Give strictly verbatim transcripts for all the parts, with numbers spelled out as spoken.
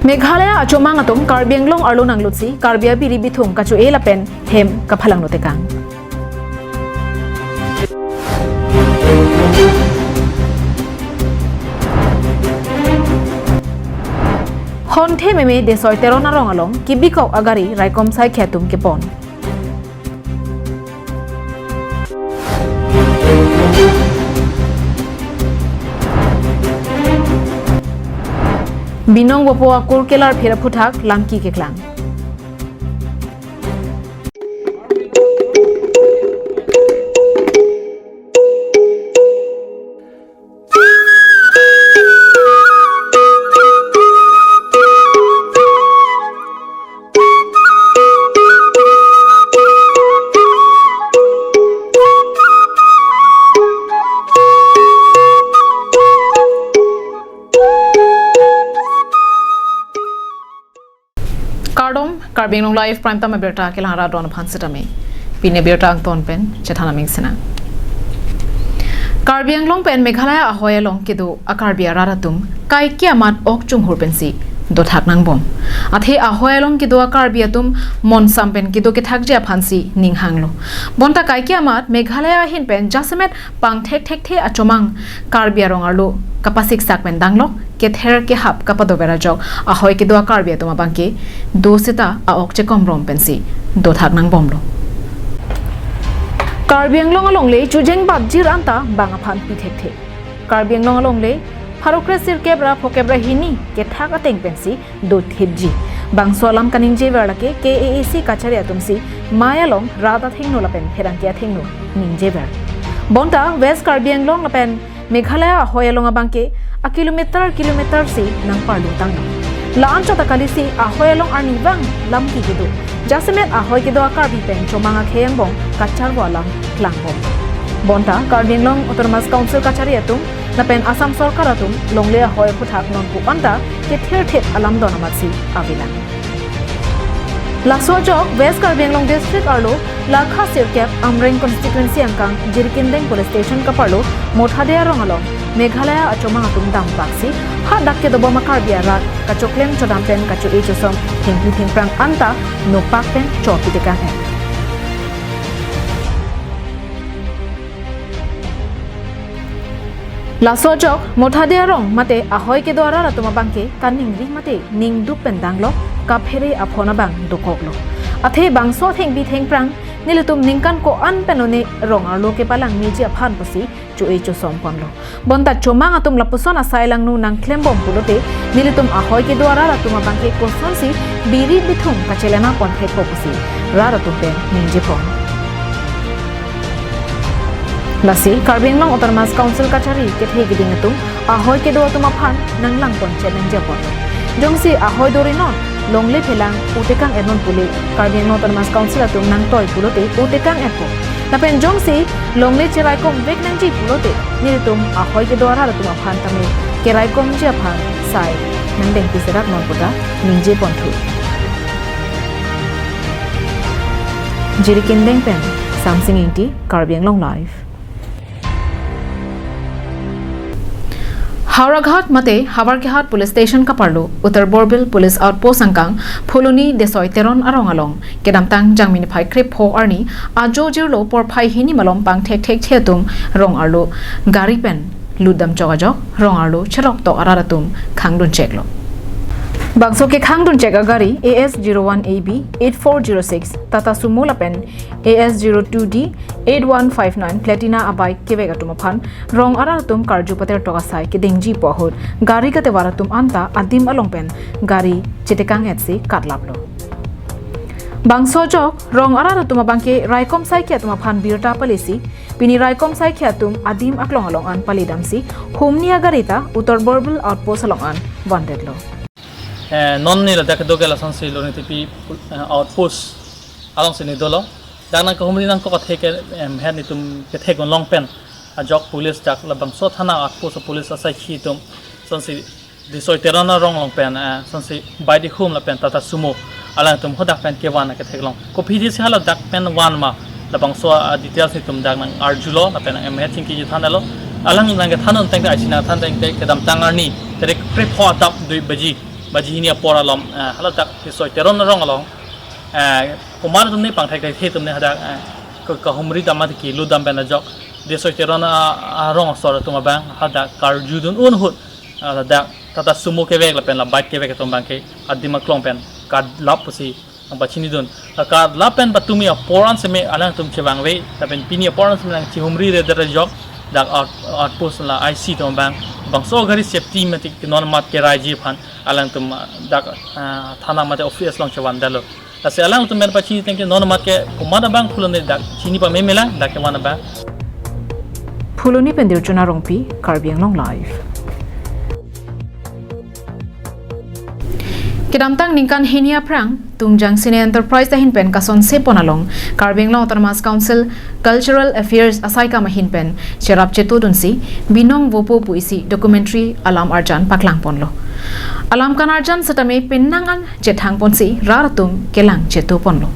Meghalaya achomang atum Karbi Anglong arlo nanglutsi Karbi abiri bithung kacho-e lapen hem kaphalangno tekang. Honthe meme Desoi Teron arong along kibikok agari raikom saikhi atum kepon. Binong Bopo akur kelar phir aphuthak lamki keklang. Kardom, Karbi Anglong Live Prime Time abirta kelang ra don aphan sitame. Pini abirta angton pen chethan aming sena. Karbi Anglong pen Meghalaya ahoi along kedo a-Karbi arat atum kaike amat ok chunghur pensi dothak nangbom. Athe ahoi along kedo a-Karbi atum monsam pen kedo kethakji aphansi ning hanglo. Bonta kaike amat Meghalaya ahin pen jasemet pangthek thekthe achomang Karbi arong arlo kapasiksak pen danglok, kether kehap kapadover ajok ahoi kedo a-Karbi atum abangke do seta a-ok chekomrom pensi dothak nangbomlo. Karbi Anglong alongle chujeng bapjir anta bang aphan pi thekthe. Karbi Anglong alongle pharo kre sirkep ra phokep ra hini kethak ateng pensi dothipji. Bangso alam kaningjever lake K A A C kachari atumsi mei along rat athengno lapen pherangke athengno ningjever. Bonta West Karbi Anglong lapen Meghalaya ahoi along abangke a-kilometer kilometer si nangparlutang. La-an chot akalisi ahoi along arnivang lamki kedo. Jasemet ahoi kedo a-Karbi pen chomang akhei angbong kacharvo alam klangbom. Bonta Karbi Anglong Autonomous Council kachari atum lapen Assam Sorkar atum longle ahoi aphuthak nonpu anta kethirthip alam don amatsi avelang. Laso ajok West Karbi Anglong District arlo lakha sirkep Amreng Constituency angkang Jirikindeng Police Station kaparlo Mothade arong along Meghalaya achomang atum dambaksi hadak kedobom a-Karbi arat kachoklem chodam pen kacho-e chosom thengpi thengphrang anta nopak pen chopi tekang-et. Laso ajok Mothade arong mate ahoi kedo arat atum abangke kaningri mate ningduk pen danglok, kaphere aphon abang dokoklo. Athe bangso thengpi thengphrang nelitum ningkan ko-an pen lone rong arlo kepalang meji aphan pusi cho-e chosom ponlo. Bonta chomang atum lapuson asai langno nangklembom pulote nelitum ahoi kedo arat atum abangke kosonsi biri bithung kachelena pon thekpo pusi rat atum pen ningjepon. Lasi Karbi Anglong Autonomous Council kachari kethe keding atum ahoi kedo atum aphan nanglang pon chet nangji apot. Jongsi ahoi dorinon longle phelang u tekang-et non pule Karbi Anglong Autonomous Council atum nangtoi pulote u tekang-etpo. Lapen jongsi longle cheraikom vek nangji pulote nelitum ahoi kedo arat atum aphan tame keraikomji aphan sai nangdengpi serak non puta ningjeponthu. Jirikindeng pen Samsing Ingti, Karbi Anglong Live. Howraghat mate Havarkehat Police Station kaparlo Uttar Borbil Police Outpost angkang Phuloni Desoi Teron arong along kedamtang Jangmi niphai krepho arni ajo jirlo porphai hini malom pangthek thekthe atum rong arlo gari pen lutdam chok ajok rong arlo cheroktok arat atum khangdun cheklo. Bangso kekhangdun chek agari A S zero one A B eight four zero six Tata Sumo lapen A S zero two D eight one five nine Platina abike kevek atum aphan rong arat atum karju pater tok asai kedengji pu ahut gari katevar atum anta adim along pen gari chetekang-et si katlaplo. Bangso ajok rong arat atum abangke raikom saikhi atum aphan birta palesi pini raikom saikhi atum adim aklong along an paledamsi humni agari ta Uttar Borbil Outpost along an vandetlo. Eh, non ne ladak kedo ke lasonsi Lorengtepi, eh, outpost alongsi ne dolo. Dak nangkehumri nangkok athe ke, em, het netum kethek-un long pen ajok police dak labangso thana outpost police asaikhi atum lasonsi Desoi Teron arong along pen, eh, lasonsi bike dihum lapen Tata Sumo alangtum hadak pen kevan ketheklong. Kopi disi hala dak pen van ma labangso a-details netum dak nang-arjulo lapen nang-emhet chingki chethanlo. Alang nangkethan-un tangte aisi nangthan tangte kedamtang arni tarik krepho adap dui baji Baji hini apor alom, eh, haladak Tisoi Teron arong along, eh, komat atum ne pangthek thek atum ne hadak, eh, ke-, kehumri dam mate kelu dam pen ajok Tisoi Teron a-, arong asor atum abang hadak karjudun un ahut, eh, hadak Tata Sumo kevek lapen la bike kevek atum abangke adim aklong pen kadlap pusi nangpachinidun. Kadlap pen patumi apor an seme alangtum chevangve, lapen pini apor an seme nangchihumri redet ajok dak out-, outpost la I C atum abang, bangso gari safety mate ke non amat keraiji aphan alangtum, ah, dak, ah, thana mate office along chevandetlo. Lasi alangtum pen pachini ateng ke non amat ke komat abang phuloni dak chini pameme lang dak kevan abang. Phuloni pen Dirchuna Rongpi, Karbi Anglong Live. Kedamtang ningkan hini aphrang, Tungjang Cine Enterprise ahin pen kasonsepon along, Karbi Anglong Autonomous Council Cultural Affairs asaikam ahin pen cherap chetodunsi, Binong Vopo pu isi documentary alam arjan paklangponlo. Alam kan arjan setame penang an chethangponsi rat atum kelang chetoponlo.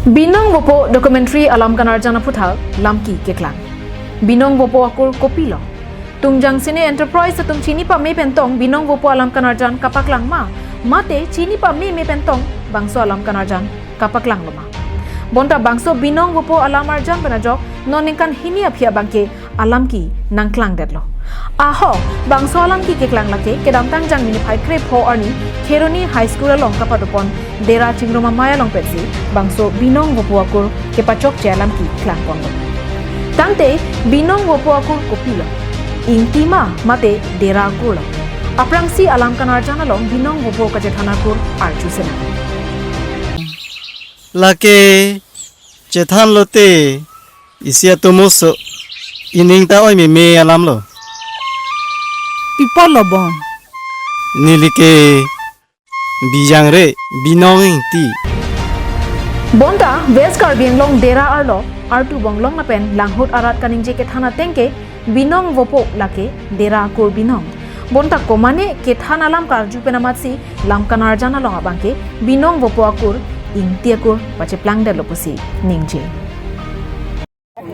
Binong Vopo documentary alam kan arjan aphuthak lamki keklang. Binong Vopo akur kopilo? Tungjang Cine Enterprise atum chini pame pen tong Binong Vopo alam kan arjan kapaklang ma, mate chini pameme pen tong bangso alam kan arjan kapaklang lo ma? Bonta bangso Binong Vopo alam arjan pen ajok non ningkan hini aphi abangke alamki nangklangdetlo. Ahok, bangso alamki keklang lake kedamtang Jangmi niphai krepho arni Kheroni High School along kapadopon Dera Chingrum Amei along pensi bangso Binong Vopo akur kepachokche alamki klangponlo. Tangte Binong Vopo akur kopilo? Ingti ma mate Dera akur lo? Aphrangsi alam kan arjan along Binong Vopo kachethan akur arju senang. Lake chethan lote isi atum oso ining ta oi meme alam lo. Pi apot lo bon? Neli ke Bijang re, Binong Ingti. Bonta West Karbi Anglong Dera arlo artu bonglong lapen langhut arat kaningje kethan ateng ke Binong Vopo lake Dera akur Binong. Bonta komane kethan alam karju pen amatsi lam kan arjan along abangke Binong Vopo akur Ingti akur pacheplangdetlo pusi ningje.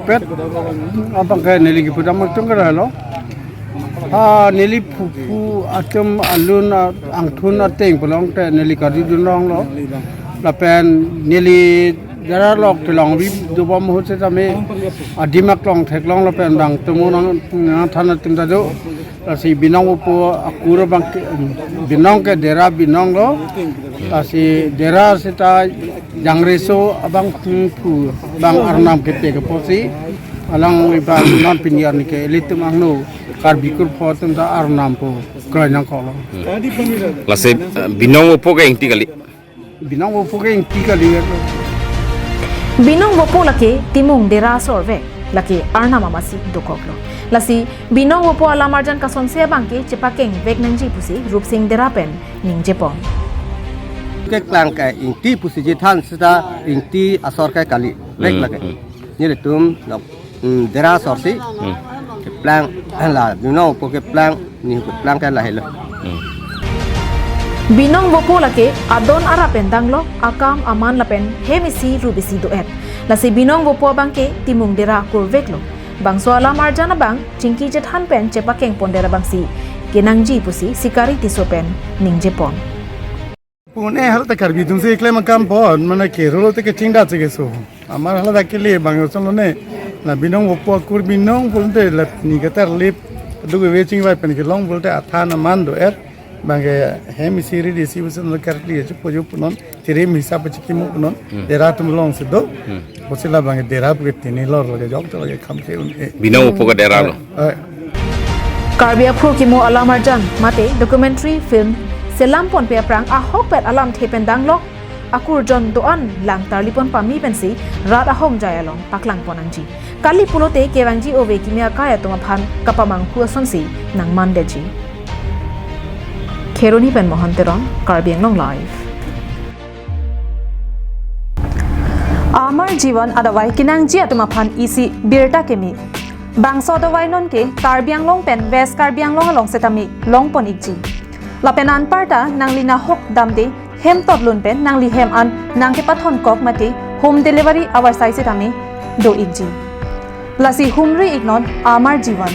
Pet abangke neli kipu dam atum keralo. Ha, neli phuphu atum alun a-, angthun ateng pulote neli karjudun longlo. Lapen neli Dera along kelong bi dobom ahut setame adim aklong theklong lapen bang temu nang, nangthan atum ta do. Lasi Binong Vopo akur abangke, Binong ke Dera Binong lo. Lasi Dera seta jangreso abang phu bang arnam kete ke pusi alang iba non pini arni ke ilitum angno Karbi kurpho atum ta arnam pu kroi nangkoklo. Lasi, eh, Binong Vopo ke Ingti kali? Binong Vopo ke Ingti kali. Binong Vopo lake Timung Dera asor vek, lake arnam amatsi dokoklo. Lasi Binong Vopo alam arjan kasonse abangke chepakeng vek nangji pusi Rupsing Dera pen ningjepon. Keklang ke Ingti pusi chethan seta Ingti asor ke kali. Vek Hmm, lake. Hmm. Nelitum nok, hmm, Dera asor si. Hmm. Keplang la Binong Vopo keplang, ni keplang ke lahelo. Hmm. Binong Vopo lake adon arap pen danglo, akam aman lapen hem isi rup isi do-et. Lasi Binong Vopo abangke Timung Dera akur veklo. Bangso alam arjan abang chingki chethan pen chepakengpondet abangsi kenangji pusi Sikari Tisso pen ningjepon. Pune hal ta Karbi atum si klem akam pon, mane kerolo te kechingdat si keso. Amar hala ta kele bang osonlo ne. La Binong Vopo akur Binong pulote la ni katar lip, duk we chingvai pen kelong pulote athan aman do-et. Bangke hem isi ri desi puson lo karli achu pojo punon, tirim hisap achu kimu punon, Hmm. Dera atum alongsi do. Hmm. Pusi la bangke Dera pu ke tini lor lake jok to lake kham ke un-e. Binong Vopo ke Dera lo. Eh. Karbi aphru kimu alam arjan mate documentary film selamponpe aphrang ahokpet alamthe pen danglo, akur jon do-an lang tarlipon pame pensi rat ahongjai along paklangpon nangji. Kali pulote kevangji ove kimi akai atum aphan kapamanghu asonsi nangmandetji. Kheroni pen Mohan Teron, Karbi Anglong Live. Amar Jivan adavai kenangji atum aphan isi birta kimi. Bangso adavai nonke Karbi Anglong pen West Karbi Anglong along setame longpon ikji. Lapen anparta nangli nahok damde hem totlun pen nangli hem an nangkepathon kok mate home delivery avarsai setame do ikji. Lasi humri iknon Amar Jivan.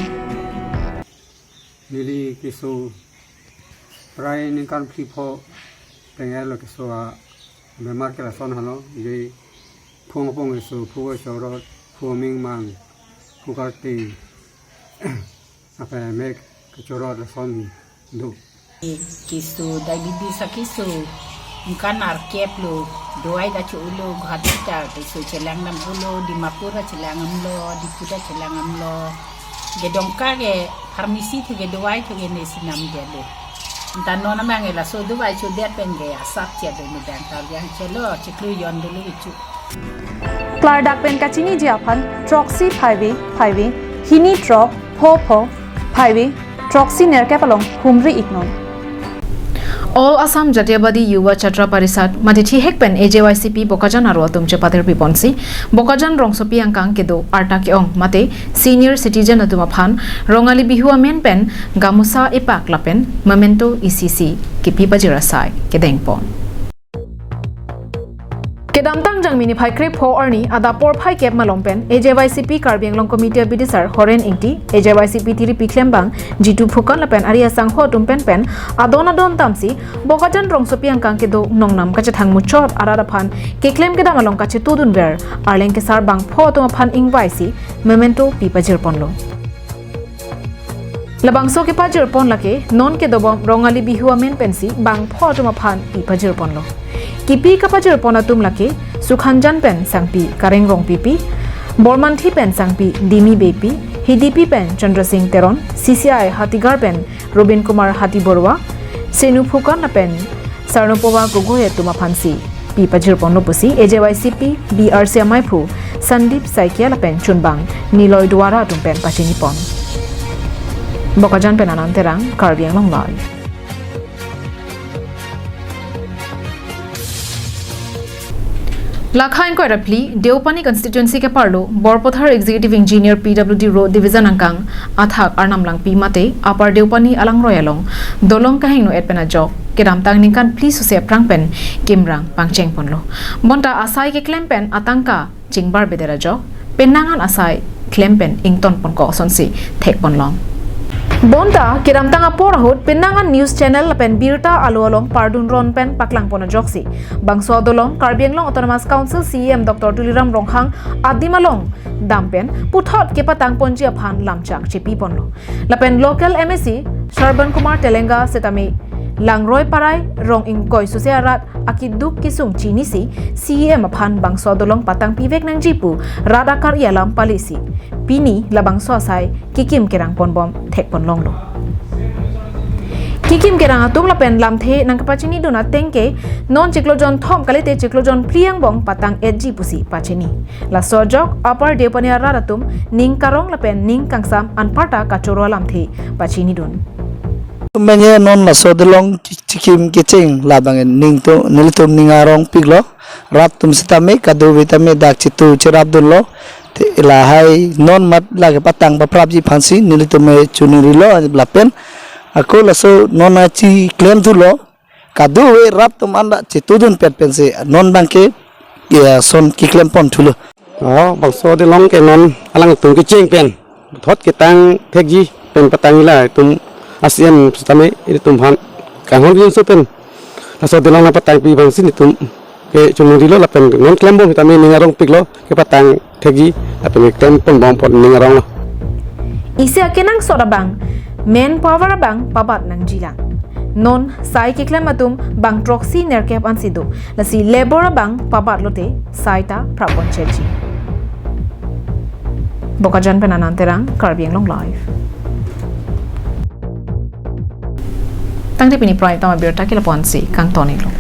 Neli keso Prai ningkan phli pho teng-etlo keso abemar ke lason helo, je phung apong keso, phu kachorot, phu amingmang, phu karting, ape mek kachorot lason do. Keso diabetes akeso, ningkan nerkep lo, dovai ta cho-olo, Guwahati ta keso chelang damlo, Dimapur ta chelang damlo, Diphu ta chelang damlo. Ke Dongka ke pharmacy thu ke dovai thu ke nesi namdetlo. Anta non abang ke laso dovai chodet pen ke asap che do, mudang ta yang chelo chiklo yon dolo kecho. Klardak pen kachiniji aphan throksi phaivi phaivi hini throk pho pho phaivi throksi nerkep along humri iknon. All Assam Jatiyabadi Yuva Chhatra Parishad mate thihek pen A J Y C P Bokajan aro atum chepatir piponsi Bokajan rongsopi angkang kedo arta ke-ong mate senior citizen atum aphan Rongali Bihu amen pen gamusa epak lapen memento isi isi kepi pajir asai kedengpon. Kedamtang Jangmi niphai krepho arni adap porphai kep malom pen A J Y C P Karbi Anglong Committee abidisar Horen Ingti, A J Y C P tiripi klembang Jitu Phukan lapen ari asangho atum pen pen adon adon damsi Bokajan rongsopi angkang kedo nongnam kachethang muchot arat aphan keklem kedam along kachetudunver arleng kesar bangpho atum aphan ingvaisi memento pi pajirponlo. Labangso kepajirpon lake non kedobom Rongali Bihu amen pensi bangpho atum aphan pi pajirponlo. Kipi kapajirpon atum lake Sukhanjan pen sangpi Kareng Rongpipi, Bormanthi pen sangpi Dimi Beypi, Hidipi pen Chandra Singh Teron, C C I Hatigarh pen Robin Kumar Hatibarua, Senu Phukan lapen Sarnopova Gogoi atum aphansi pi pajirponlo pusi A J Y C P B R C amaiphu Sandeep Saikia lapen chunbang Niloy Duara atum pen pachinipon. Bokajan pen Anand Terang, Karbi Anglong Live. Lakha ingkoi ra phli, Deopani constituency keparlo, Borpathar Executive Engineer P W D Road Division angkang athak Arnam Langpi mate Upper Deopani alangroi along dolong kahingno-et pen ajok kedamtang ningkan phli sose aphrang pen kimrang pangchengponlo. Bonta asai keklem pen atangka chingbarbedet ajok penang an asai klem pen ingtonponkok asonsi thekponlong. Bonta kedamtang apor ahut penang an news channel lapen birta alo along pardunron pen paklangpon ajoksi bangso adolong Karbi Anglong Autonomous Council C E M Doctor Tuliram Ronghang adim along dam pen puthot kepatangponji aphan lamchak chepiponlo. Lapen local M A C Sarban Kumar Telenga setame langroi parai rong ingkoi sose arat akeduk kesung chinisi C E M aphan bangso adolong patangpivek nangji pu rat akari alam palisi pini labangso asai kekim kerangponbom thekponlonglo. Kekim kerang atum lapen lamthe nangkepachinidun ateng ke non chiklo jonthom kalite chiklo jonphli angbong patang-etji pusi pachini. Laso ajok Upper Deopani arat atum ning karong lapen ning kangsam anparta kachoro alamthe pachinidun. Menye non laso adolong kekim kecheng labang ningtu nelitum ning arongpiklo. Rat atum sitame kadokave tame dak chitu cherapdunlo. Te lahai non mat lake patang paprapji aphansi nelitum me choningri lo lapen ako laso non achi klemthulo. Kadokave rat atum anda chitudunpet pensi non abangke ya son keklempon thulo. Oh, bangso adolong ke non alangtum kecheng pen thot ketang thekji pen patang ila itum asiem sitame itum aphan kanghon binso pen laso adolong nangpatangpi abangsi nelitum ke choningri lo lapen non klembom sitame ning arongpiklo kepatang thekji lapen klemponbom apot ning aronglo. Isi akenangsot abang manpower abang pabat nangjilang. Non sai keklem atum bang throksi nerkep ansi do. Lasi labour abang pabat lote sai ta prapponchotji. Bokajan pen Anand Terang, Karbi Anglong Live. Tangte pini prime time abirta ke lapu-ansi kangton-iklo.